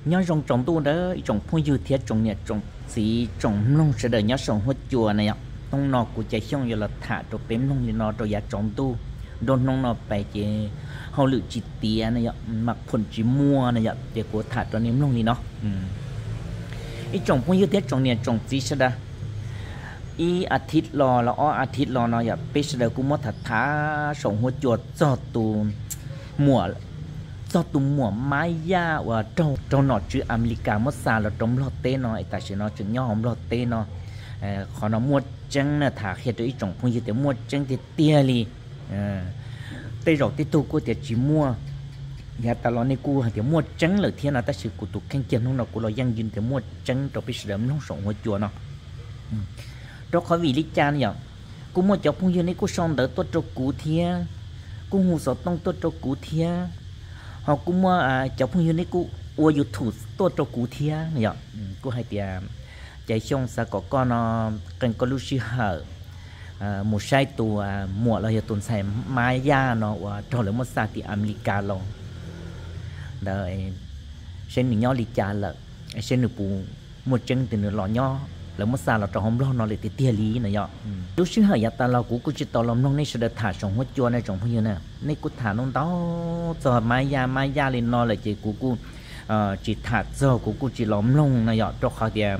Nyob zoo tsaus ntuj ntawd ib tsoom phooj ywg thiab tsoom niam tsoom txiv tsoom mloog sawv daws nyob saum huab cua na yom. Hnub no kuv Caiv Xyooj yuav los tham rau peb mloog li no rau yav tsaus ntuj, nruab hnub no pem ces hauj lwm tsis tiav na yom, mam phoom tsis muaj na yom, ces kuv tham rau nej mloog li no. Ib tsoom phooj ywg thiab tsoom niam tsoom txiv sawv daws, ib a thiv los los ob a thiv los no yom, peb sawv daws kuj muab tham tham saum huab cua txog tus muam, txog tus muam Mab Yaj uas raug, raug nom tswv Amelikas muab xa los rau Nplog teb no es tam sim no tseem nyob hauv Nplog teb no. Qhov no muaj tseeb na, tham qhia rau ib tsoom phooj ywg tias muaj tseeb tiag tiag li. Tej zaum tej tug kuj tias tsis muaj, yav tas los nej kuj hais tias muaj tseeb lawm thiab no, tab sis kuv tus kheej kiag hnub no kuv los yeej yws tias muaj tseeb rau peb sawv daws mloog saum huab cua no. Rau qhov vim li cas no yom, kuj muaj cov phooj ywg nej kuj sau ntawv tuaj rau kuv thiab, kuj hu xov tooj tuaj rau kuv thiab, ho kuj muaj cov phooj ywg nej kuj ua YouTube tuaj rau kuv thiab no yom. Kuj hais tias, Caiv Xyooj, xav kom koj no qee koj lub sij hawm mus saib tus muam los yog tus ntxhais Mab Yaj no uas raug lawv muab xa tim Amelikas los ntawd, saib nws nyob li cas lawm, saib nws puas muaj tseeb tias nws los nyob, lawv muab xa los rau hauv Nplog no lawm tiag tiag li no yom. Lub sij hawm yav tas los kuv kuj tsis tau los mloog nej sawv daws tham saum huab cua na tsoom phooj ywg na. Nej kuj tham ntau ntau txog Mab Yaj Mab Yaj li no lawm ces kuv kuj tsis tham txog, kuv kuj tsis los mloog no yom, rau qhov tias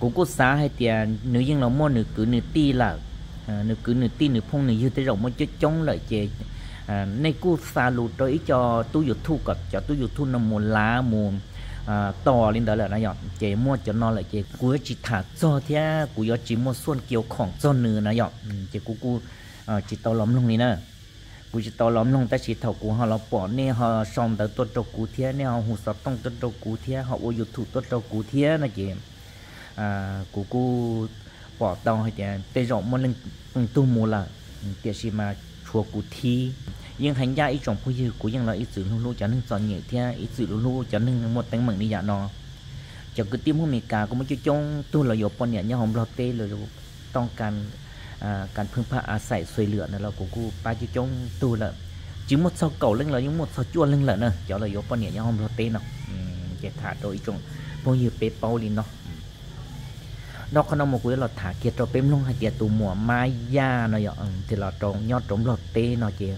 kuv kuj xav hais tias nws yeej los muaj nws kwv nws tij lawm, nws kwv nws tij nws phooj nws ywg tej zaum muaj coob coob lawm ces nej kuj xa lus rau ib co tub YouTube kom cov tub YouTube no mus lav mus tos li ntawd lawm na yom, ces muaj cov no lawm ces kuv yuav tsis tham txog thiab kuv yuav tsis muaj xuaj kiau khoom txog nws na yom, ces kuv kuj tsis tau los mloog li na. Kuv tsis tau los mloog tab sis thaum kuv ho los pom nej ho sau ntawv tuaj rau kuv thiab nej ho hu xov tooj tuaj rau kuv thiab ho ua YouTube tuaj rau kuv thiab no ces kuv kuj pom tau hais tias tej zaum muaj leej tug mus lawm, tiam sis mas tshuav kuv thib. Yeej hais ncaj ib tsoom phooj ywg, kuv yeej los ib txwm hlub hlub cov neeg txom nyem thiab ib txwm hlub hlub cov neeg muaj teeb meem li yam no. Cov kwv tij Hmoob Amelikas kuj muaj coob coob tug los yuav poj niam nyob hauv Nplog teb los tooj kas phwj phaj a xais xuas lwam na los kuv kuj pab coob coob tug lawm. Tsis muaj txog kaum leej los yeej muaj txog cuaj leeg lawm na cov los yuav poj niam nyob hauv Nplog teb no. Ces tham rau ib tsoom phooj ywg peb paub li no. Dhau qhov no mus kuv yuav los tham kiag rau peb mloog hais tias tus muam Mab Yaj no yog thiaj los rau nyob rau Nplog teb no ces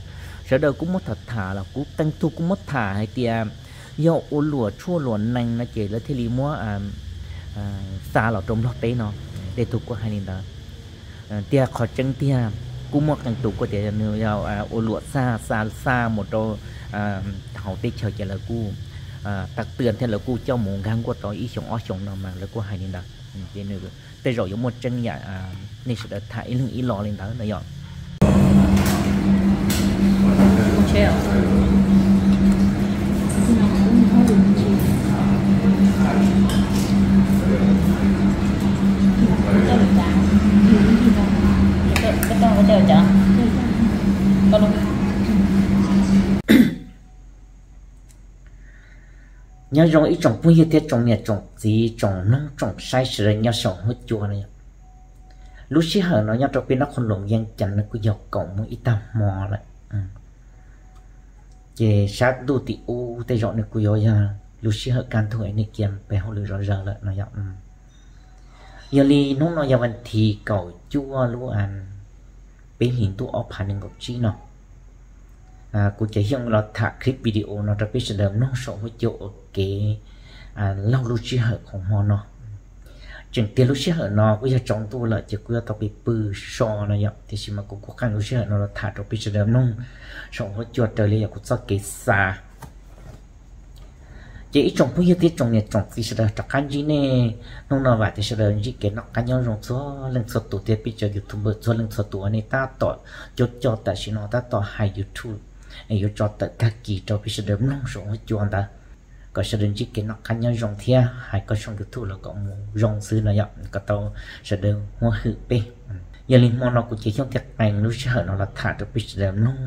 sawv daws kuj muab tham tham los kuj teej tug kuj muab tham hais tias yog ua luam tshuaj luam nees no ces lawv thiaj li muab xa los rau Nplog teb no. Tej tug kuj hais li ntawd. Tiag qhov tseeb tiag kuj muaj qee tus kuj tias nws yog ua luam xa xa xa mus rau hauv teb chaws ces lawv kuj tag twam thiab lawv kuj coj mus nkag nkuaj tau ib xyoos ob xyoos no mas lawv kuj hais li ntawd. Ces nws tej zaum yuav muaj tseeb yam nej sawv daws tham ib leeg ib lo li ntawd no yom. Nyob zoo ib tsoom phooj ywg thiab tsoom niam tsoom txiv tsoom mloog tsoom saib sawv daws nyob saum huab cua no. Lub sij hawm no nyob rau peb nab qhov loos yeej cas nws kuj yog kaum moos ib tag hmo lawm. Ces sab ntuj tim ub tej zaum nws kuj yuav yog lub sij hawm kaj ntug es nej cia peb hauj lwm zom zaws lawm no yom. Yog li hnub no yog vas thiv kaum cuaj lub peb hlis ntuj ob phav nees nkaum tsib no, kuv ces xyoo los tham clip video no rau peb sawv daws mloog saum huab cua ua kev laug lub sij hawm qhov hmo no. Tseem tiag lub sij hawm no kuj yog tsaus ntuj lawm ces kuv yuav tau pib pw so no yom, tiam sis mas kuv kuj qee lub sij hawm no los tham rau peb sawv daws mloog saum huab cua raws li yog kuv txoj kev xav. Ces ib tsoom phooj ywg thiab tsoom niam tsoom txiv sawv daws rov qab ntsib nej hnub no, vam tias sawv daws ntsib kev noj qab nyob zoo txhua leej txhua tus thiab peb cov YouTuber txhua leej txhua tus uas nej tab tom coj coj tam sim no tab tom hais YouTube es yuav tso tawm tag kis rau peb sawv daws mloog saum huab cua ntawd, kom sawv daws ntsib kev noj qab nyob zoo thiab hais koj tshooj YouTube los kom mus zoo xwb no yom, kom tau sawv daws huab hwm peb. Yog li hmo no kuv ces xyoo thiaj qee lub sij hawm no los tham rau peb sawv daws mloog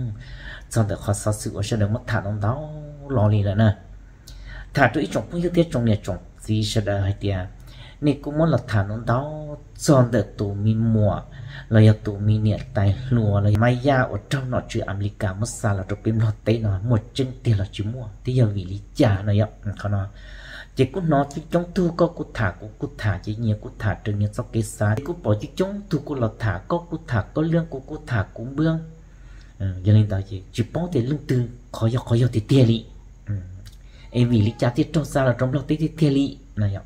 txog ntawm qhov xov xwm uas sawv daws muab tham ntau ntau los li lawm na. Tham rau ib tsoom phooj ywg thiab tsoom niam tsoom txiv sawv daws hais tias nej kuj muab los tham ntau ntau txog ntawm tus me muam los yog tus me niam tais hluas los yog Mab Yaj uas raug nom tswv Amelikas muab xa los rau peb Nplog teb no muaj tseeb tiag los tsis muaj thiab yog vim li cas no yom. Qhov no Ces kuj hnov coob coob tug koj kuj tham kuv kuj tham ces nyias kuj tham raws nyias txoj kev xav, kuj pom coob coob tug kuj los tham koj kuj tham koj liab kuv kuj tham kuv npab. Yog li ntawd ces tsis paub tias leej twg qhov yog qhov yog tiag tiag li. Es vim li cas thiaj raug xa los rau Nplog teb tiag tiag li no yom.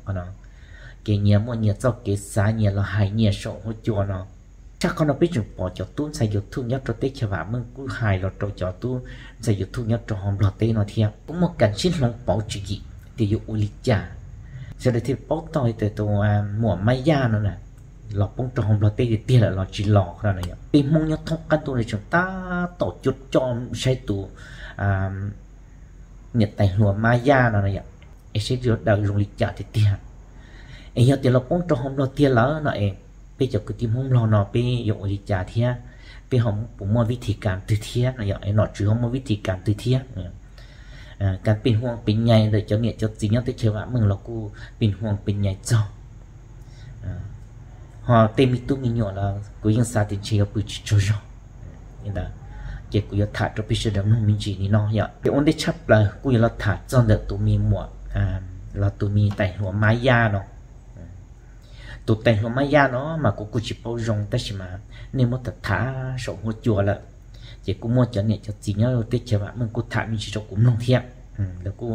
Ces nyias muaj nyias txoj kev xav, nyias los hais nyias saum huab cua no. Tshaj qhov no peb tseem pom cov tub ntxhais YouTube nyob rau teb chaws vam meej kuj hais los rau cov tub ntxhais YouTube nyob rau hauv Nplog teb no thiab. Kuj muaj kas sib hloov pauv tswv yim tias yuav ua li cas, sawv daws thiaj paub tau tias tus muam Mab Yaj no na los poob rau hauv Nplog teb tiag tiag lawm los tsis los no. Peb Hmoob nyob thoob qab ntuj no tseem tab tom cuab coj saib tus niam tais hluas Mab Yaj no no yom, es saib yuav daws zoo li cas tiag tiag. Es yog tias los poob rau hauv Nplog tiag lawm no es peb cov kwv tij Hmoob Nplog no peb yuav ua li cas thiab, peb ho puas muaj vib thim kas twg thiab no yom, es nom tswv ho muaj vib thim kas twg thiab. Kas pes huam pes nyais ntawm cov niam cov txiv nyob teb chaws vam meej los kuj pes huam pes nyais txog. Ho tej me tub me nyuam los kuv yeej xav tias ntshe yuav pw tsis tsaug zog. Ces kuv yuav tham rau peb sawv daws mloog me ntsis li no yom. Ces ua ntej tshaj plaws kuj yuav los tham txog ntawm tus me muam los tus me tais hluas Mab Yaj no. Tus tais hluas Mab Yaj no mas kuv kuj tsis paub zoo tab sis mas nej muab tham tham saum huab cua lawm, ces kuj muaj cov niam cov txiv nyob teb chaws vam meej kuj tham me ntsis rau kuv mloog thiab. Lawv kuj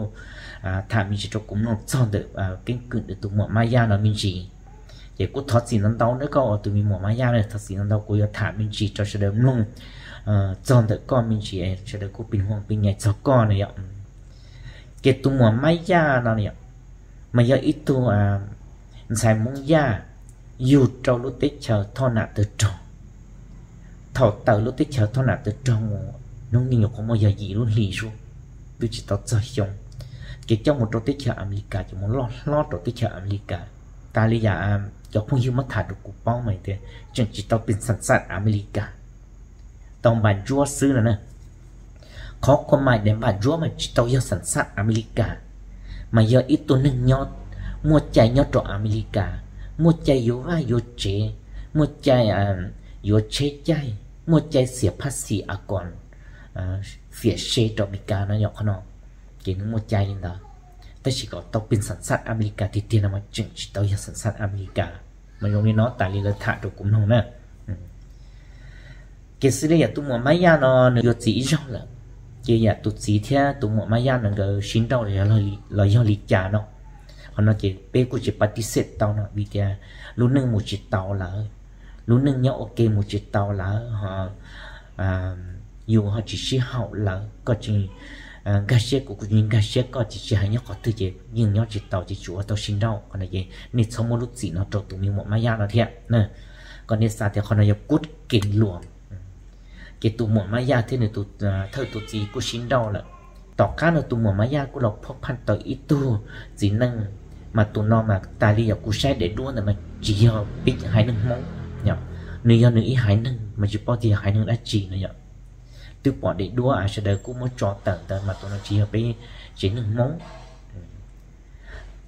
tham me ntsis rau kuv mloog txog ntawm keeb kwm ntawm tus muam Mab Yaj no me ntsis. Ces kuj thov txim ntau ntau nawb koj ua tus me muam Mab Yaj na, thov txim ntau ntau, kuv yuav tham me ntsis rau sawv daws mloog txog ntawm koj me ntsis, sawv daws kuj pes huam pes nyais txog koj na yom. Ces tus muam Mab Yaj no mas yog ib tug ntxhais Hmoob Yaj yug rau lub teb chaws Thoj Nam Tawg Rog. Thaum tawm lub teb chaws Thoj Nam Tawg Rog mus hnub nyoog nyuam qhuav muaj yog yim lub hlis xwb, twb tsis tau txog xyoo, ces coj mus rau teb chaws Amelikas, ces mus loj hlob rau teb chaws Amelikas. Tas li yam cov phooj ywg muab tham rau kuv paub mas tias tseem tsis tau pes xas xaj Amelikas, tau npam ntsuab xwb no na. Qhov kua mais dev npam ntsuab mas tsis tau yog xas xaj Amelikas, mas yog ib tug neeg nyob, muaj cai nyob rau Amelikas, muaj cai yuav vaj yuav tsev, muaj cai yuav tsheb caij, muaj cai xiam phaj xim a koos, fiam se rau Amelikas no yom qhov no. Ces nws muaj cai li ntawd, tab sis kom tau pes xas xaj Amelikas tiag tiag no mas tseem tsis tau yog xas xaj Amelikas. Mas zoo li no tas li lawv tham rau kuv mloog na. Ces xws li yam tus muam Mab Yaj no nws yuav txiv ib zaug lawm, ces yam tus txiv thiab tus muam Mab Yaj no nkawd sib nrauj los yog li cas no, qhov no ces peb kuj tsis pa tis xej tau no vim tias lub neej mus tsis tau lawm, lub neej nyob ua ke mus tsis tau lawm ho yus ho tsis sib haum lawm, koj tsis nkag siab kuv, kuv tsis nkag siab koj, tsis tsis hais nyob qhov twg ces yeej nyob tsis tau ces tsuas ua tau sib nrauj. Qhov no ces nej txhob muab lub txim no rau tus me muam Mab Yaj no thiab. Kom nej xav tias qhov no yog kub kees luas. Ces tus muam Mab Yaj thiab nws tus thawj tus txiv kuj sib nrauj lawm. Tom qab no tus muam Mab Yaj kuj los phoj phaj tau ib tug txiv neej, mas tus no mas tas li yam kuv saib daim duab ntawd mas tsis yog peb haiv neeg Hmoob, nws yog nws ib haiv neeg mas tsis paub tias yog haiv neeg dab tsi no yom. Twb pom daim duab sawv daws kuj muab tso tawm ntawd mas tus no tsis yog peb tsev neeg Hmoob.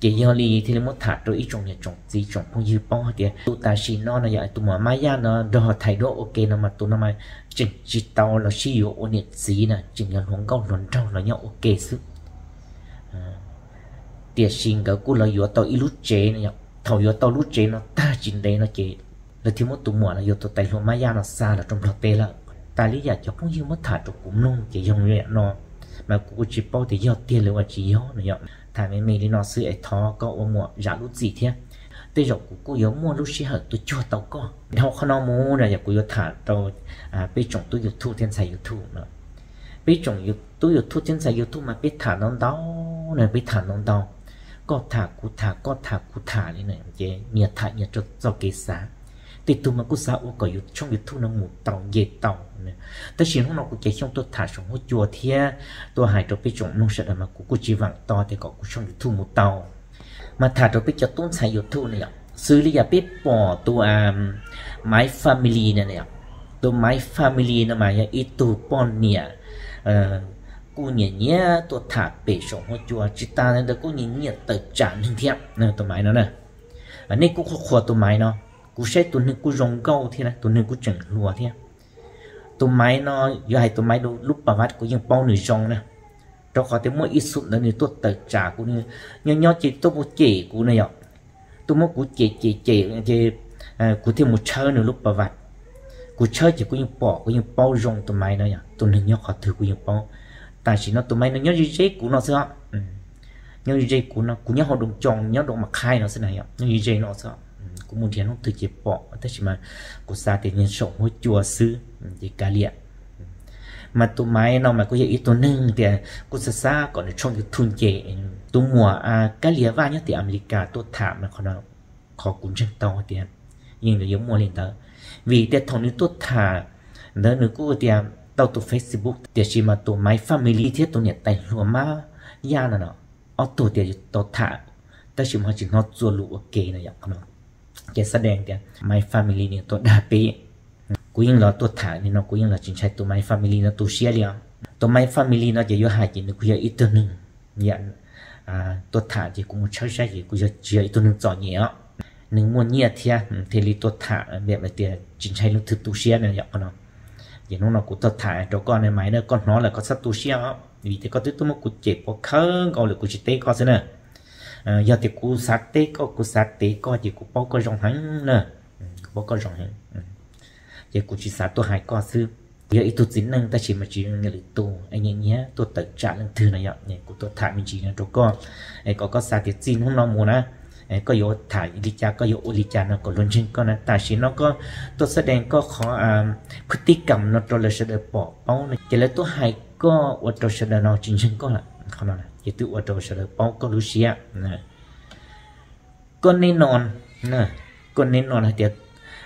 Ces yog li thiaj li muab tham rau ib tsoom niam tsoom txiv tsoom phooj ywg paub hais tias tus tam sim no no yog tus muam Mab Yaj no nrog thais duab ua ke no mas tus no mas tseem tsis tau los sib yuav ua niam txiv na, tseem yog hluas nkauj hluas nraug los nyob ua ke xwb. Tiam sis nkawd kuj los yuav tau ib lub tsev no yom. Thaum yuav tau lub tsev no tag tsis ntev no ces lawv thiaj muab tus muam los yog tus tais hluas Mab Yaj no xa los rau Nplog teb lawm. Tas li yam cov phooj ywg muab tham rau kuv mloog ces yog li no, mas kuv kuj tsis paub tias yog tiag li ua tsis yog no yom. Tham me me li no xwb es thov koj ua muam zam lub txim thiab. Tej zaum kuv kuj yuav muaj lub sij hawm tuaj cuag tau koj. Dhau qhov no mus no yog kuv yuav tham rau peb tsoom tub YouTube thiab ntxhais YouTube no. Peb tsoom tub YouTube thiab ntxhais YouTube mas peb tham ntau ntau na, peb tham ntau ntau, koj tham kuv tham koj tham kuv tham li na, ces nyias tham nyias rau txoj kev xav. Tej tug mas kuj xav ua kom yus tshooj YouTube no mus tau nce tau. Tab sis hnub no kuv cev xyoo tuaj tham saum huab cua thiab tuaj hais rau peb tsoom mloog sawv daws mas kuv kuj tsis vaam to tias kom kuv tshooj YouTube mus tau. Mas tham rau peb cov tub ntxhais YouTube no yom, xws li yam peb pom tus Maiv Family no, tus Maiv Family no mas yog ib tug poj niam kuj nyiam nyiam tuaj tham pem saum huab cua, tsis tas li ntawd kuj nyiam nyiam tawm tsam neeg thiab tus Maiv no na. Nej kuj qhuas qhuas tus Maiv no, kuv saib tus neeg kuj zoo nkauj thiab na, tus neeg kuj tseem hluas thiab. Tus Maiv no, yuav hais tus Maiv lub pas vaj kuv yeej paub nws zoo na. Rau qhov tias muaj ib xub ntawd nws tuaj tawm tsam kuv, nws nyob nyob ces tuaj mus cem kuv na yom, tuaj muab kuv cem cem cem ces kuv thiaj mus tshawb nws lub pas vas. Kuv tshawb ces kuv yeej pom, kuv yeej paub zoo tus maiv no yom, tus neeg nyob qhov twg kuv yeej paub. Tam sim no tus maiv no nyob ze ze kuv no xwb os. Nyob ze ze kuv no, kuv nyob hauv Doo Coos, nyob Doo Mas Qhaib no xwb na yom, nyob ze ze no xwb. Kuv mus nrhiav hnub twg ces pom, tab sis mas kuv xav tias nyob saum huab cua xwb ces kav liam. Mas tus maiv no mas kuj yog ib tug neeg tias kuj xav xav kom nws tshooj YouTube nce. Tus muam Kab Lia Vaj nyob tim Amelikas tuaj tham mas qhov no, qhov kuv ntseeg tau tias yeej yuav muaj li ntawd, vim tias thaum nws tuaj tham ntawd nws kuj tias tau tus Facebook, tiam sis mas tus maiv family thiab tus niam tais hluas Mab Yaj no no, ob tug tias yuav tau tham, tab sis mas ho tsis hnov txuas lus ua ke no yom. Ces xab dees tias maiv family nws tuaj dag peb. Kuv yeej los tuaj tham li no, kuv yeej los tsis ntshai tus maiv family no tu siab li os. Tus maiv family no ces yuav hais ces nws kuj yog ib tug neeg yam tuaj tham ces kuv mus tshawb saib ces kuj tsis yog ib tug neeg txom nyem os. Nws muaj nyiaj thiab thiaj li tuaj tham, tias tsis ntshai leej twg tu siab no yom qhov no. Ces hnub no kuv tuaj tham rau koj ne maiv na, koj hnov lawm koj txhob tu siab os, vim tias koj twb tuaj muab kuv cem pov khawv nkaus lawm, kuv tsis teb koj xwb na. Yog tias kuv xav teb koj, kuv xav teb koj ces kuv paub koj zoo heev na, kuv paub koj zoo heev. Ces kuv tsis xav tuaj hais koj xwb. Kuv yog ib tug txiv neej tab sis mas tsis zoo nyiam lwm tus, nyiam nyiam tuaj tawm tsam leej twg no yom. Kuv tuaj tham me ntsis no rau koj, es kom koj xav tias txij hnub no mus na, koj yuav tham li cas, koj yuav ua li cas no kom luag ntseeg koj na. Tam sim no koj tuaj xab dees koj qhov phwj tij kam no rau lawv sawv daws pom paub no ces lawv tuaj hais koj ua rau sawv daws no tsis ntseeg koj lawm. Qhov no ces twb ua rau sawv daws paub koj lub siab. Koj neb no, koj neb no hais tias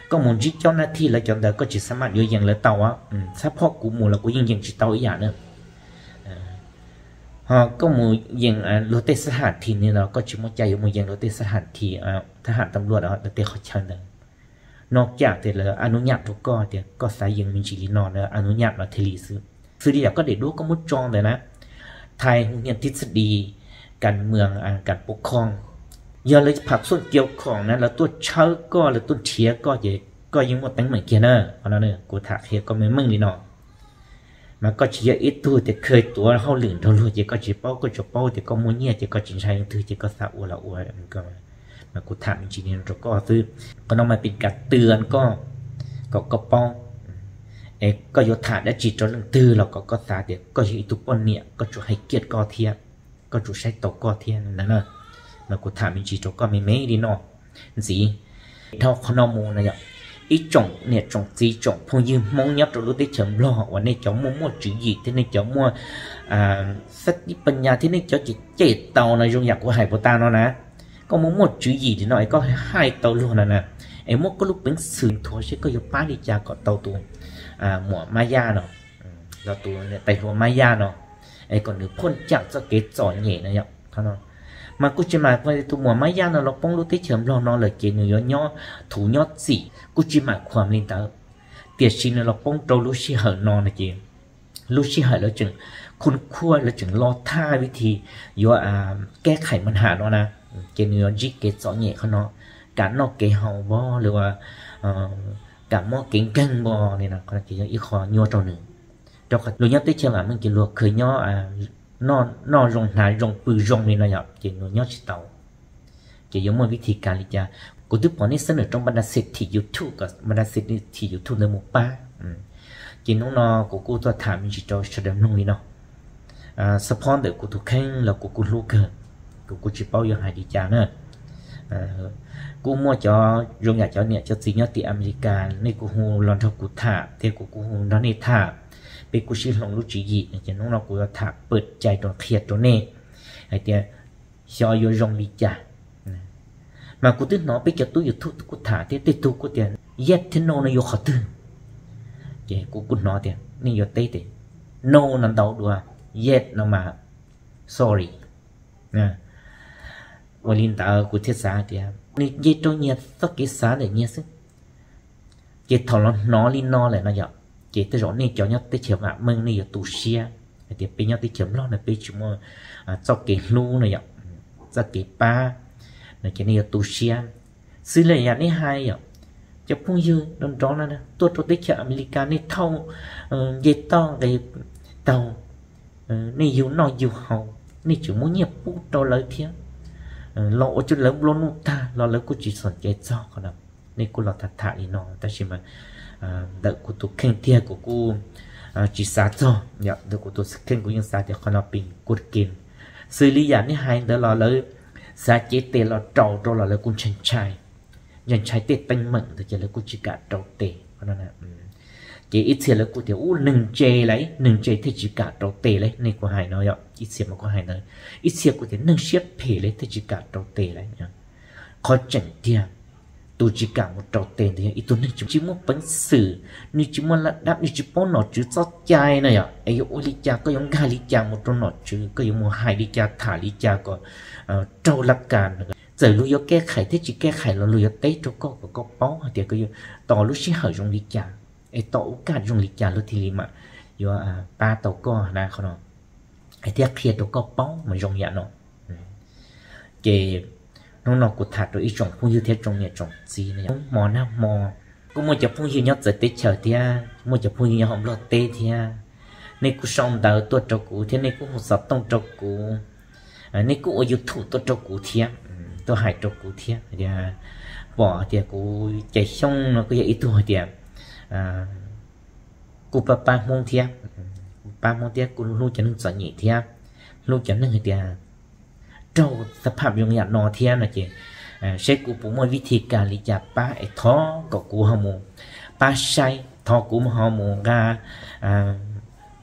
koj mus ntsib cov nab thij lawv cov ntawd koj tsis xav mam yuav yees lawv tau. Xab phoj kuv mus los kuv yeej yees tsis tau ib yam na. Ho koj mus yees luag tej xab ham thim ni los koj tsis muaj cai yuav mus yees luag tej xab ham thim, thab ham tam luaj lawv tej qhov chaw ntawd. Noj cam tias lawv a nub nyam rau koj tias koj xav yees me ntsis li no lawv a nub nyam no thiaj li xwb. Xws li yam koj daim duab koj muab tso ntawd na, thais hu niam tib txhij dis, kas mws, kas pub khooj, yog lawv pham txuj kiav khoom na lawv tuaj tshawb koj lawv tuaj nrhiav koj ces koj yeej muaj teeb meem kiag na. Qhov no kuv tham qhia koj meej meej li no. Mas koj tsis yog ib tug tias khaws tuav hauj lwm nrog luag ces koj tsis paub, koj tsuas paub tias koj muaj nyiaj ces koj tsis ntshai leej twg ces koj xav ua los ua. Mas kuv tham me ntsis li no rau koj xwb. Qhov no mas pes kas twg koj, kom koj paub, es koj yuav tham dab tsi rau leej twg los kom koj xav tias koj yog ib tug poj niam koj tsuas hais kiaj koj thiab, koj tsuas saib taus koj thiab ntag na. Mas kuv tham me ntsis rau koj me me li no ntxiv. Dhau qhov no mus no yom, ib tsoom niam tsoom txiv tsoom phooj ywg Hmoob nyob rau lub teb chaws Nplog uas nej cov muaj muaj tswv yim thiab nej cov muaj xab tib pab nyas thiab nej cov cem cem tau no zoo yam kuv hais puas tag no na. Koj muaj muaj tswv yim li no es koj hais tau luag no na, es muab koj lub peev xwm nthuav seb koj yuav pab li cas kom tau tus muam Mab Yaj no, los tus niam tais hluas Mab Yaj no, es kom nws phoj cam txoj kev txom nyem no yom. Mas kuj tsis mam tus muam Mab Yaj no los poob lub teb chaws Nplog no lawm ces nws yuav nyob thuv nyob txim, kuj tsis mam khuam li ntawd. Tiam sis nws los poob rau lub sij hawm no no ces lub sij hawm lawv tseem khun khuaj, lawv tseem lo thaj vib thi yuav keb qhais mas ham no na, ces nws yuav ntsib kev txom nyem qhov no, kam noj kev haus npo, lawv ua kam mob kev nkeeg npo li no, qhov no ces yog ib qho nyuaj rau nws. Rau qhov luag nyob teb chaws vam meej ces luag khaws nyob noj zoo hnav zoo pw zoo li no yom, ces luag nyob tsis tau. Ces yuav muaj vib thi kas li cas, kuv twb pom nej xab nws rau npa da xim thim YouTube kom npa da xim thim YouTube ntawd mus pab. Ces hnub no kuv kuj tuaj tham me ntsis rau sawv daws mloog li no. Xab phob ntawm kuv tus kheej los kuv kuj hlub kawg, kuv kuj tsis paub yuav hais li cas na. Kuj muaj cov zoo yam cov niam cov txiv nyob tim Amelikas nej kuj hu los nrog kuv tham thiab kuv kuj hu nrog nej tham, peb kuj sib hloov lub tswv yim ces hnub no kuv yuav tham pam cai rau qhia rau nej hais tias xyov yuav zoo li cas. Mas kuv twb hnov peb cov tub YouTube kuj tham thiab tej tug kuj tias yes thiab no no yuav qhov twg. Ces kuv kuj hnov tias nej yuav teb tias no no ntau dua, yes no mas sorry. Ua li ntawd kuv thiaj xav tias nws nce rau nyias txoj kev xav ntawm nyias xwb. Ces thaum los hnov li no lawm no yom, ces tej zaum nej cov nyob teb chaws vam meej nej yuav tu siab hais tias peb nyob teb chaws Nplog no peb tsis muaj txoj kev hlub no yom, txoj kev pab no ces nej yuav tu siab. Xws li yam nej hais yom, cov phooj ywg nrov nrov no tuaj rau teb chaws Amelikas nej thauj nce toj nqes taug nej yug noj yug haus, nej tseem muab nyiaj pub rau lawv thiab, los ua rau lawv nplua nuj tag los lawv kuj tsis txom nyem txog qhov no. Nej kuj los tham tham li no tab sis mas ntawm kuv tus kheej tiag kuv kuj tsis xav txog, ntawm kuv tus kheej kuv yeej xav tias qhov no pes kuv ke. Xws li yam nej hais ntawd los lawv xav cev tes los rau rau los lawv kuj ntshai ntshai, ntshai ntshai tej teeb meem ntawd ces lawv kuj tsis kam rau tes. Ces ib txhia lawv kuj tias ub neeg ntse lawm, neeg ntse thiaj tsis kam rau tes lawm, nej kuj hais no yom, ib txhia mas kuj hais ntawd, ib txhia kuj tias neeg siab phem lawm thiaj tsis kam rau tes lawm. Qhov tseem tiag tus tsis kam mus rau tes ntawd yog ib tug neeg tsis muaj peev xwm, nws tsis muaj laj dab, nws tsis paub nom tswv txoj cai na yom, es yuav ua li cas, koj yuav nkag li cas mus rau nom tswv, koj yuav mus hais li cas tham li cas kom raug laj kam. Txawm luag yuav keb khais thiab tsis keb khais los luag yuav teb rau koj kom koj paub hais tias koj yuav tos lub sij hawm zoo li cas, es tos ub kaj zoo li cas luag thiaj li mam yuav pab tau koj na qhov no, thiab qhia rau koj paub mas zoo yam no. Ces hnub no kuv tham rau ib tsoom phooj ywg thiab tsoom niam tsoom txiv no, hmo nag hmo kuj muaj cov phooj ywg nyob txawv teb chaws thiab muaj cov phooj ywg nyob hauv Nplog teb thiab, nej kuj sau ntawv tuaj rau kuv thiab nej kuj hu xov tooj rau kuv, nej kuj ua YouTube tuaj rau kuv thiab, tuaj hais rau kuv thiab tias pom tias kuv Cais Xyooj no kuj yog ib tug hais tias kuj pab pab Hmoob thiab, pab Hmoob thiab kuj hlub cov neeg txom nyem thiab, hlub cov neeg hais tias raug xab phaj zoo yam no thiab no ces seb kuv puas muaj vib thi kas li cas pab es thov kom kuv ho mus pab saib, thov kuv ho mus nqa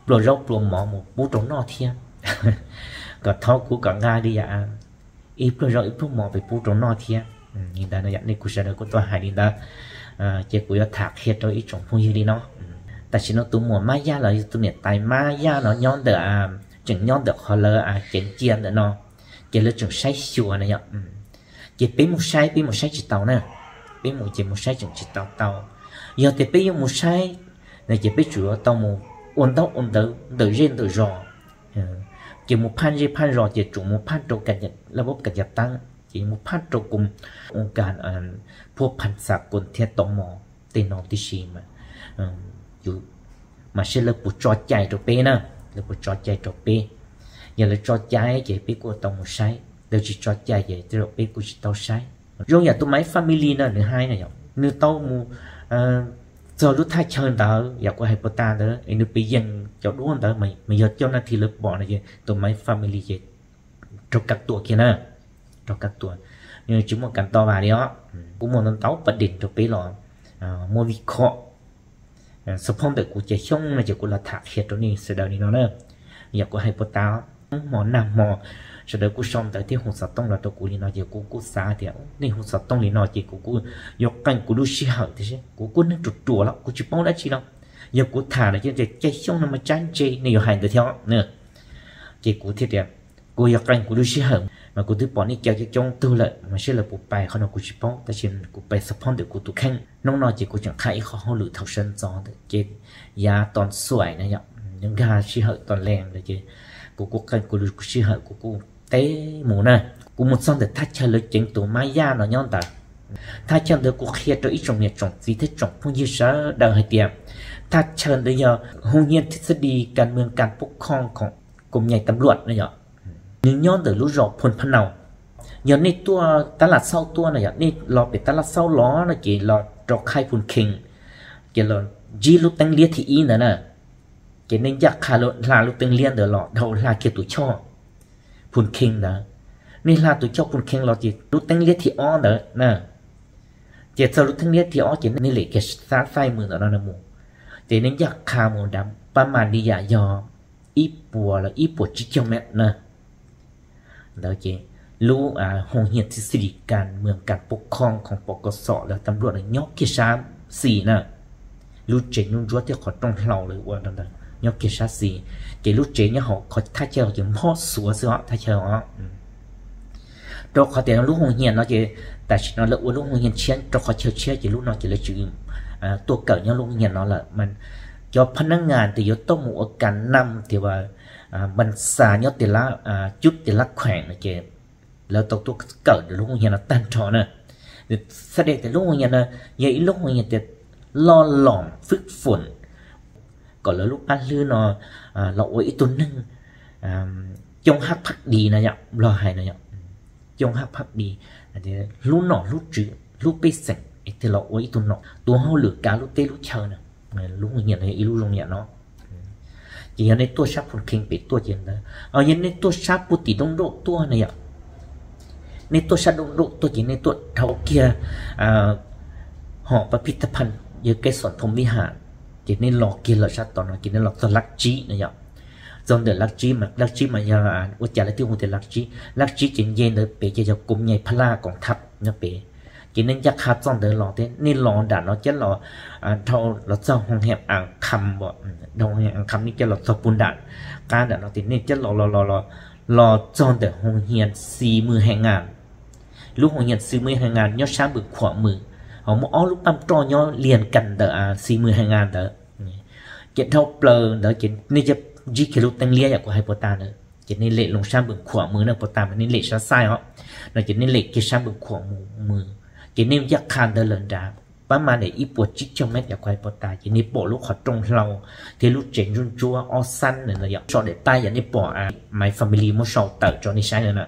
pluas zaub pluas mov mus pub rau noj thiab, kom thov kuv kom nqa li yam ib pluag zaub ib pluag mov pem pub rau noj thiab. Li ntawd no yom, nej kuj sawv daws kuj tuaj hais li ntawd, ces kuv yuav tham qhia rau ib tsoom phooj ywg li no. Tam sim no tus muam Mab Yaj los yog tus niam tais Mab Yaj no nyob ntawm, tseem nyob ntawm qhov lawv ceev cia ntawm no, ces lawv tseem saib xyuas na yom. Ces peb mus saib, peb mus saib tsis tau na, peb mus ces mus saib tseem tsis tau tau. Yog tias peb yuav mus saib no ces peb tsum yuav tau mus ua ntaub ua ntawv ntawm zej ntawm zos, ces mus phaj zej phaj zos ces tsum mus phaj rau laj pab kas cas teeb, ces mus phaj rau koom, ua kas phuaj phaj xa koos thiab tau mos tej no tib si mas, mas seb lawv puas tso cai rau peb na, lawv puas tso cai rau peb. Yog lawv tso cai ces peb kuj tau mus saib, lawv tsis tso cai ces tej zaum peb kuj tsis tau saib. Zoo yam tus Maiv Family no nws hais na yom, nws tau mus txog lub thaj chaw ntawd yam kuv hais puas tas ntawd es nws pes yees cov duab ntawd mas yog coj na thi lawv pom no ces tus Maiv Family ces raug kab tuam kiag na, raug kab tuam, nws tsis muaj kas to vas li os. Kuj muaj ntau pas dees rau peb los muaj vij khom. Xab phob ntawm kuv Cais Xyooj no ces kuv los tham qhia rau nej sawv daws li no na. Yam kuv hais puas tas, hmo nag hmo sawv daws kuj sau ntawv thiab hu xov tooj los rau kuv li no ces kuv kuj xav tias nej hu xov tooj li no ces kuv kuj yuav qee kuv lub sij hawm tiam sis kuv kuj neeg ruam ruam los kuv tsis paub dab tsi no. Yog kuv tham no ces tias Cais Xyooj no mas tsab ntse nej yuav hais ntawd thiab. Ces kuv thiaj tias kuv yuav qee kuv lub sij hawm mas kuv twb pom nej cov coob coob tug lawm mas seb lawv puas pais qhov no kuv tsis paub tab sis kuv pais xab phob ntawm kuv tus kheej. Hnub no ces kuv tseem qha ib qho hauj lwm thaum sawv ntxov ntawd ces yav tom xuaim na yom, nkag sij hawm tom lees ntawd ces kuv kuj qee kuv lub sij hawm kuv kuj teb mus na. Kuv mus txog ntawm thaj chaw lawv ceev tus Mab Yaj no nyob ntawd. Thaj chaw ntawd kuv qhia rau ib tsoom niam tsoom txiv thiab tsoom phooj ywg sawv daws hais tias thaj chaw ntawd yog Hoo Nyiaj Thib Xab Dis Kas Mws Kas Pub Khooj Khoom Koom Nyais Tam Luam na yom. Nws nyob ntawm lub zos Phoo Phaj Naus. Yog nej tuaj Tab Las Xauj tuaj no yog nej los pem Tab Las Xauj los no ces los rau qhaib Phoo Khees, ces los ntsib lub teeb liab thib ib ntawd na. Ces nej ncaj qha hla lub teeb liab ntawd los dhau hla kiag tus choj Phoo Khees ntawd. Nej hla tus choj Phoo Khees los ces lub teeb liab thib ob ntawd na. Ces txog lub teeb liab thib ob ces nej lem kiag xab xaij mus ntawm no mus, ces nej ncaj qha mus nram pab mas li yam yog ib puas los ib puas tsib caug mev na. Ntawd ces lub Hoo Nyiaj Thib Xab Dis Kas Mws Kas Pub Khooj Khoom Pov Kos Xom lawv tam luam nws nyob kiag sab xis na. Lub tsev ntsuab ntsuab thiab qhov rooj hlau lawv ua rau ntawd nyob kiag sab xis. Ces lub tsev nyob hauv qhov thaj chaw ces nphob xuav xwb os thaj chaw os. Rau qhov tias lub Hoo Nyiaj no ces tam sim no lawv ua lub Hoo Nyiaj tshiab rau qhov chaw tshiab ces lub no ces lawv tsis tuaj kawm nyob lub Hoo Nyiaj no lawm mas cov phab nab ngas tes yuav tuaj mus ua kas nam tias vas npas xas nyob tes lab cub tes lab kheem no ces lawv tau tuaj kawm ntawm lub Hoo Nyiaj no tag nrho na. Xab dej tias lub Hoo Nyiaj no yog ib lub Hoo Nyiaj tias loj lom fwb foom kom lawv lub pab hlwb no los ua ib tug neeg Coob hab phab dis no yom, Nplog hais no yom, coob hab phab dis, hlub nom hlub tswv hlub pej xeem es thiaj los ua ib tug nom tuav hauj lwm kav lub teb lub chaw na. Lub nyiam no yog ib lub zoo yam no. Ces yog nej tuaj sab Phu Khees pem tuaj ces ntawd, yog nej tuaj sab puag tim Dooj Nrauj tuaj na yom, nej tuaj sab Dooj Nrauj tuaj ces nej tuaj dhau kiag hom Pab Phij Thaj Phaj, yog Kej Xom Thoo Vij Ham, ces nej los kiag lawm sab tom no ces nej los txog Laj Tsib no yom. Txog ntawm Laj Tsib mas, Laj Tsib mas yog ua cas lawv thiaj hu tias Laj Tsib, Laj Tsib ces nce ntawd pem ces yog Koom Nyais Phaj Laj Koom Thab nyob pem. Ces nej ncaj qha txoj ntawd los thiab nej los nram no coj los dhau los txog Hoo Hia As Kham, dhau Hoo Hia As Kham nej coj los txog puag nram qab nram no ces nej coj los los los los txog ntawm Hoo Hia Xi Mws Hais Ngas. Lub Hoo Hia Xi Mws Hais Ngas nyob sab Npws Khuam Mws, ho muaj ob lub paj roj nyob lias kas ntawm Xi Mws Hais Ngas ntawd. Ces dhau plaws ntawd ces nej coj ntsib kiag lub teeb liab yam kuv hais puag ta ntawd, ces nej lem loo sab Npws Khuam Mws na, puag ta mas nej lem sab xaij os, no ces nej lem kiag sab Npws Khuam Mws, ces nej ncaj qha ntawd lawm nrad pab mas ntawm ib puas tsib caug mev yam kuv hais puag ta ces nej pom lub qhov rooj hlau thiab lub tsev ntsuab ntsuab ob xab no yom, so daim tab yom, nej pom My Family muab sau tawm rau nej saib no na.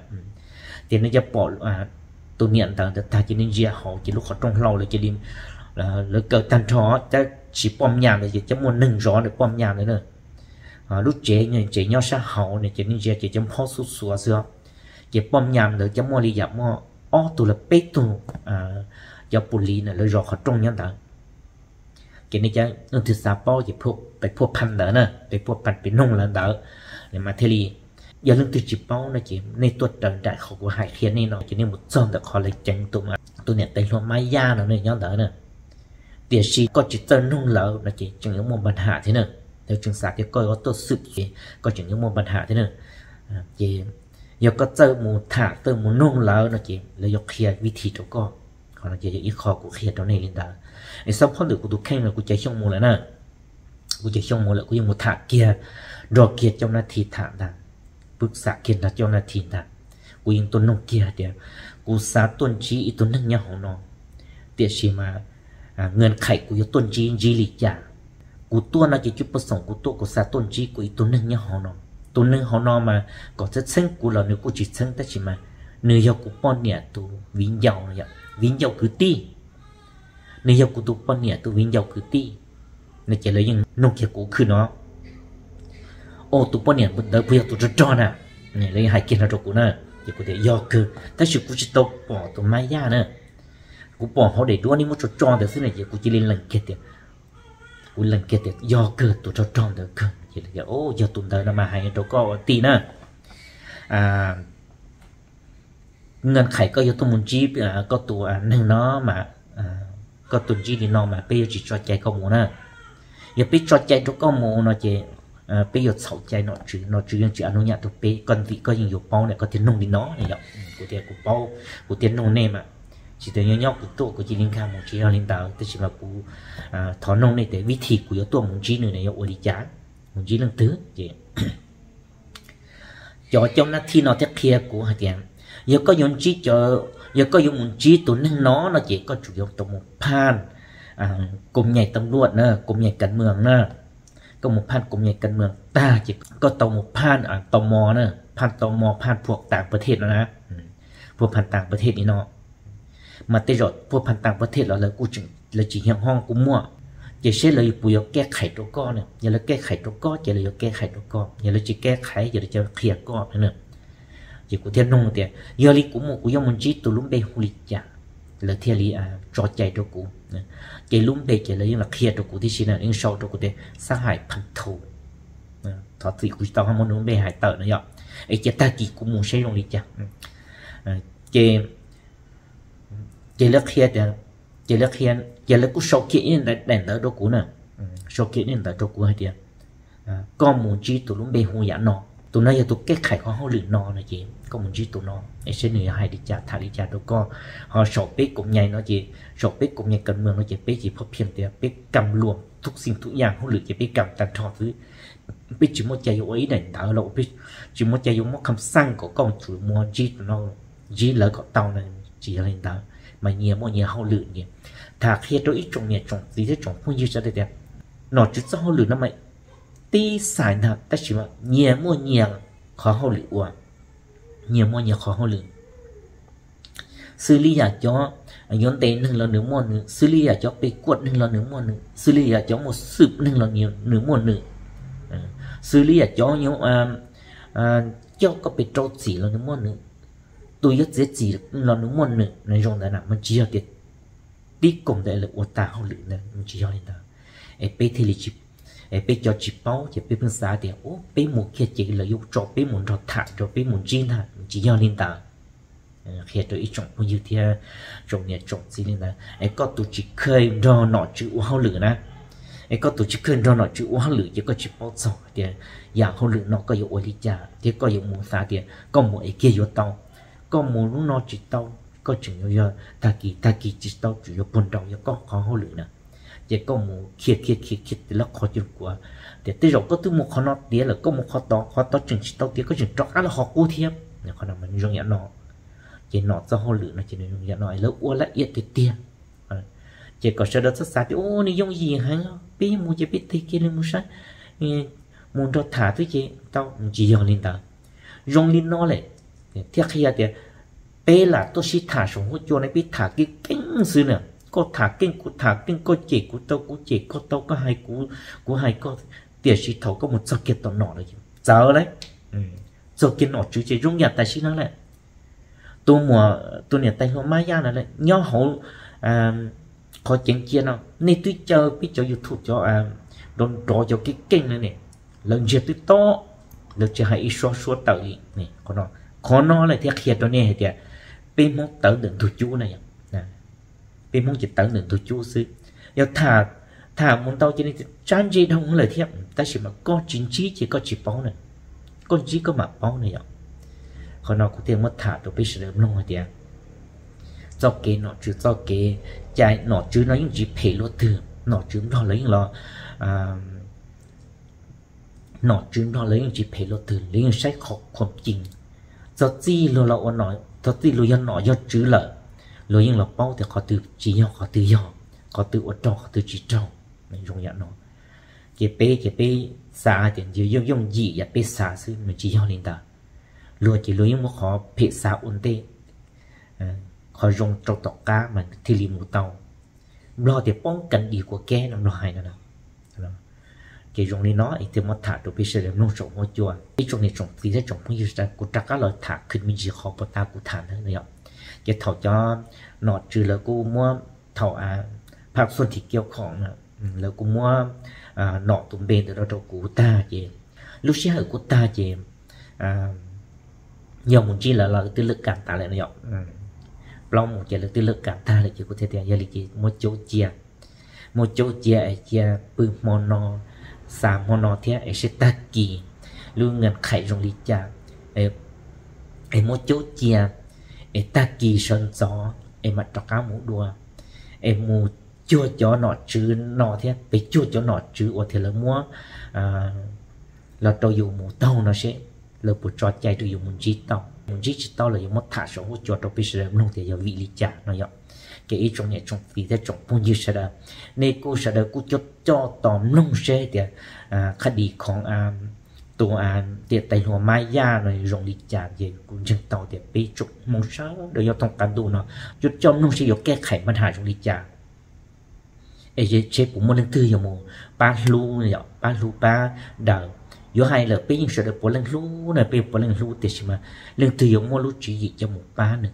Ces nej coj pom tus niam ntawd ntawd tag ces nej ntsia hauv ces lub qhov rooj hlau lawv cia li, lawv kaw tag nrho, tab tsis poj nyas ntawd ces coj muaj neeg zov ntawm poj nyas ntawd na. Lub tsev, tsev nyob sab hauv no ces nej ntsia ces cov phob xub xuav xwb os. Ces poj nyas ntawd cov muaj li yam muaj ob tug los peb tug cov pus lis na lawv zov qhov rooj nyob ntawd. Ces nej cov leej twg xav paub ces peb phuaj phan ntawd na, peb phuaj phan pem noog lawv ntawd, mas thiaj li. Yog leej twg tsis paub no ces nej tuaj raws nraim qhov kuv hais qhia nej no ces nej mus txog ntawm qhov lawv ceev tus niam tais hluas Mab Yaj no nej nyob ntawd na. Tiam sis koj tsis txawj noog lawv no ces tseem yuav muaj npa ham thiab na. Lawv tseem xav tias koj yuav tuaj xwm ces koj tseem yuav muaj npa ham thiab na. Ces yog koj txawj mus tham txawj mus noog lawv no ces lawv yuav qhia vib thib rau koj. Qhov no ces yog ib qho kuv qhia rau nej li ntawd. Es xob phob ntawm kuv tus kheej no kuv cov xyoo mus lawm na. Kuv cov xyoo mus lawm kuv yeej mus tham kiag, nrog kiag cov nab thi tham ntag, pwb xam kiag nrog cov nab thi ntag. Kuv yeej tuaj noog kiag hais tias kuv xav tuaj ntsib ib tug neeg nyob hauv no, tiam sis mas ngan qhais kuv yuav tuaj ntsib ntsib li cas. Kuv tuaj no ces cwj poj xoom kuv tuaj kuv xav tuaj ntsib kuv ib tug neeg nyob hauv no. Tus neeg hauv no mas kom txheeb txheeb kuv los nws kuj tsis txheeb tab sis mas nws yog kuv poj niam tus viv ncaus, viv ncaus kwv tij. Nws yog kuv tus poj niam tus viv ncaus kwv tij. No ces lawv yeej nug kiag kuv khwb no, o tus poj niam ntawd puas yog tus rog rog na? Lawv yeej hais kiag no rau kuv na. Ces kuv tias yog kawg tab sis kuv tsis tau pom tus Mab Yaj na. Kuv pom hauv daim duab nej muab tso tso ntawd xwb na ces kuv cia li lees kiag tias, kuv lees kiag tias yog kawg tus rog rog ntawd kawg. Ces yog tus ntawd no mas hais rau koj ua tij na, ngan qhais koj yuav tuaj mus ntsib koj tus neeg no mas, koj tuaj ntsib li no mas peb yuav tsis tso cai koj mus na. Yog peb tso cai rau koj mus no ces peb yuav txhaum cai nom tswv, nom tswv yeej tsis a nub nyam rau peb, koj ntxim koj yeej yuav paub na, koj thiaj noog li no na yom. Kuv tias kuv paub, kuv thiaj noog nej mas, tsis tas nyob nyob kuv tuaj kuv cia li nkag mus tsis yog li ntawd, tab sis mas kuv thov noog nej tias vib thib kuv yuav tuaj mus ntsib nws na yuav ua li cas, mus ntsib leej twg ces cov coj nab thi no thiaj qhia kuv hais tias yog koj yuav ntsib, yog koj yuav mus ntsib tus neeg no no ces koj tsum yuav tau mus phaj koom nyais tam luaj na, koom nyais kas mwam na. Koj mus phaj koom nyais kas mwam tag ces koj tau mus phaj tau mos na, phaj tau mos, phaj phuam tas pas thej no na, phuam phaj tas pas thej li no. Mas tej zaum phuam phaj tas pas thej los lawv kuj, lawv tsis hiam hov kuj muaj, ces seb lawv puas yuav keb qhais rau koj na. Yog lawv keb qhais rau koj ces lawv yuav keb qhais rau koj, yog lawv tsis keb qhais ces lawv cia qhia koj na. Ces kuv thiaj nug tias yog li kuv mus kuv yuav mus ntsib tus lub npe hu li cas, lawv thiaj li tso cai rau kuv. Ces lub npe ces lawv yeej los qhia rau kuv tib si na, yeej sau rau kuv tias Xab Hais Phaj Thu. Thov txim kuv tsis tau muab nws lub npe hais tawm no yom, es cia tag kis kuv mus seb zoo li cas. Ces, ces lawv qhia tias, ces lawv qhia, ces lawv kuj sau kiag ib daim ntawv rau kuv na, sau kiag ib daim ntawv rau kuv hais tias koj mus ntsib tus lub npe hu yam no, tus no yog tus keb qhais qhov hauj lwm no no ces koj mus ntsib tus no es seb nws yuav hais li cas tham li cas rau koj. Ho saum peb koom nyais no ces, saum peb koom nyais kas mwam no ces peb tsis phob phiaj tias peb kam luam thub xim thub yam hauj lwm ces peb kam tag nrho xwb. Peb tsis muaj cai yuav ua ib daim ntawv los peb tsis muaj cai yuav muab kham xaj kom koj tsum mus ntsib tus no, ntsib lawv kom tau no, tsis yog li ntawd. Mas nyias muaj nyias hauj lwm ces tham qhia rau ib tsoom niam tsoom txiv thiab tsoom phooj ywg sawv daws tias nom tswv txoj hauj lwm no mas tib xais ntag tab sis mas nyias muaj nyias qhov hauj lwm ua, nyias muaj nyias qhov hauj lwm. Xws li yam cov yuav ntes neeg los nws muaj nws, xws li yam cov pe kuaj neeg los nws muaj nws, xws li yam cov mus xwm neeg los nws muaj nws, xws li yam cov coj koj pe rau txim los nws muaj nws, tus yuav txiav txim los nws muaj nws. Zoo ntawd na mas tsis yog tias tib kaum ntawd lawv ua tas hauj lwm ntawd, tsis yog li ntawd. Es peb thiaj li, es peb cov tsis paub ces peb pheej xav tias ub peb mus kiag ces lawv yuav tso peb mus nrog tham, tso peb mus ntsib ntag, tsis yog li ntawd. Qhia rau ib tsoom phooj ywg thiab tsoom niam tsoom txiv li ntawd, es koj tus tsis kheev nrog nom tswv ua hauj lwm na, es koj tus tsis kheev nrog nom tswv ua hauj lwm ces koj tsis paub txog tias yam hauj lwm no koj yuav ua li cas thiab koj yuav mus xav tias koj mus es kiag yuav tau. Koj mus lub no tsis tau, koj tseem yuav yog tag kis, tag kis tsis tau, tseem yuav puag nraud yog koj qhov hauj lwm na. Ces koj mus khiav khiav khiav khiav lawv qhov cus kuav tias tej zaum koj twb mus qhov no tiav lawm, koj mus qhov tod, qhov tod tseem tsis tau tiav, koj tseem rov qab los qhov qub thiab. Qhov no mas zoo yam no. Ces nom txoj hauj lwm no ces nws zoo yam no, lawv ua laj iab tiag tiag. Ces kom sawv daws txhob xav tias ub nws yooj yim heev, peb mus ces peb tig kiag li mus saib, mus nrog tham xwb ces tau, tsis yog li ntawd. Zoo li no lawm thiaj qhia tias peb lam tuaj sib tham saum huab cua no peb tham keej keej xwb na, koj tham keej kuv tham keej, koj cem kuv tau kuv cem, koj tau koj hais kuv, kuv hais koj, tiam sis thaum koj mus txog kiag tom nom lawm txawv lawm, txog kiag nom tswv ces zoo yam tam sim no lawm. Tus muam, tus niam tais hluas Mab Yaj no nyob hauv qhov ceev cia no, nej twb caw peb cov YouTube cov nrov nrov cov keej keej no ne, lawv ntsiag twb to, lawv tsis hais ib suab suab tawm li. Qhov no lawm thiaj qhia rau nej hais tias peb Hmoob tawv ntawm ntug cub na yom. Peb Hmoob ces tawv ntawm ntug cub xwb. Yog tham, tham mus ntau ces tsab ntse dhau lawm thiab, tab sis mas koj tsis ntsib ces koj tsis paub na, koj ntsib koj mam paub na yom. Qhov no kuv thiaj muab tham rau peb sawv daws mloog hais tias txoj kev nom tswv, txoj kev cai nom tswv no yeej tsis phem luaj twg, nom tswv Nplog lawv yeej los, nom tswv Nplog lawv yeej tsis phem luaj twg, lawv yeej saib qhov khuam cees. Txog txij luag los ua, txog txij luag yog nom yog tswv lawm, luag yeej los paub tias qhov twg tsis yog qhov twg yog, qhov twg ua raug qhov twg tsis raug. Zoo yam no, ces peb ces peb xav tias yog yooj yim yam peb xav xwb, nws tsis yog li ntawd. Luag ces luag yeej muab qhov phem xav ua ntej, qhov zoo rau tom qab mas thiaj li mus tau. Nplog tias poob kas dis kua keb no Nplog hais no. Ces zoo li no es thiaj muab tham rau peb sawv daws mloog saum huab cua. Ib tsoom niam tsoom txiv thiab tsoom phooj ywg sawv daws, kuv rov qab los tham qhia me ntsis qhov puag ta kuv tham ntawd no yom. Ces thaum cov nom tswv lawv kuj muab, thaum Phaj Xuj Thim Kiav Khoom lawv kuj muab nom tus npe ntawd rau kuv tag ces lub sij hawm kuj tag ces yog mus ntsib lawv los twb lawm kam tas lawm no yom. Plaub mus ces lawv twb lawm kam tag lawm ces kuv thiaj tias yog li ces muab caub cia, muab caub cia es cia pw hmo no, xa hmo no thiab es seb tag kis lub nqaij qhais zoo li cas, es muab caub cia, es tag kis sawv ntxov es mam rov qab mus dua, es mus cuag cov nom tswv no thiab pes cuag cov nom tswv uas thiaj lawv muab los rau yus mus taug no seb lawv puas tso cai rau yus mus ntsib tau, mus ntsib tsis tau los yuav muab tham saum huab cua rau peb sawv daws mloog tias yog vim li cas no yom. Ces ib tsoom niam tsoom txiv thiab tsoom phooj ywg sawv daws, nej kuj sawv daws kuj coj coj tos mloog seb tias Phaj Xuj Thim Kiav Khoom, tus niam tais hluas Mab Yaj no zoo li cas ces kuv ntseeg tau tias peb tsoom Hmoob sawv daws nyob thoob qab ntuj no coj coj mloog seb yuav kev qhais npaj ham zoo li cas. Es seb puas muaj leej twg yuav mus pab hlub, pab hlub pab daws. Yuav hais lawm peb yeej sawv daws puav leej hlub na, peb puav leej hlub tiam sis mas leej twg yuav muaj lub tswv yim coj mus pab nws.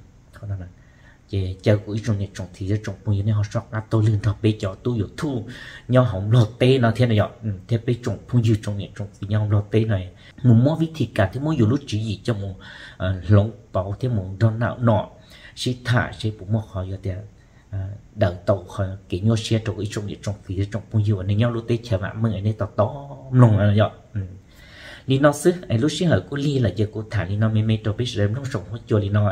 Ces caw kuv ib tsoom niam tsoom txiv thiab tsoom phooj ywg nej ho soj qab taug lw nrog peb cov tub YouTube nyob hauv Nplog teb no thiab no yom, thiab peb tsoom phooj ywg tsoom niam tsoom txiv nyob hauv Nplog teb no mus muab vib thib kas thiab muab yus lub tswv yim coj mus hloov pauv thiab mus nrog nom sib tham seb puas muaj qhov yuav tias daws tau qhov kev nyuaj siab rau ib tsoom niam tsoom txiv thiab tsoom phooj ywg uas nej nyob lub teb chaws vam meej es nej tos tos mloog yom. Li no xwb es lub sij hawm kuj lig lawm ces kuv tham li no me me rau peb sawv daws mloog saum huab cua li no.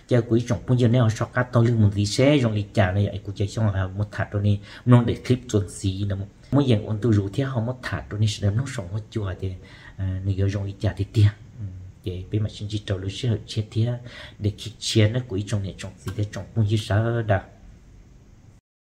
Caw kuv ib tsoom phooj ywg nej ho soj qab taug lw mus ntxiv seb zoo li cas no yom, es kuv cov xyoo muab tham rau nej mloog daim clip txuas ntxiv no, muab yees ua ntu zus thiab ho muab tham rau nej sawv daws mloog saum huab cua tias nws yuav zoo li cas tiag tiag. Ces peb mam sib ntsib rau lub sij hawm tshiab thiab daim clip tshiab nawb kuv ib tsoom niam tsoom txiv thiab tsoom phooj ywg sawv daws.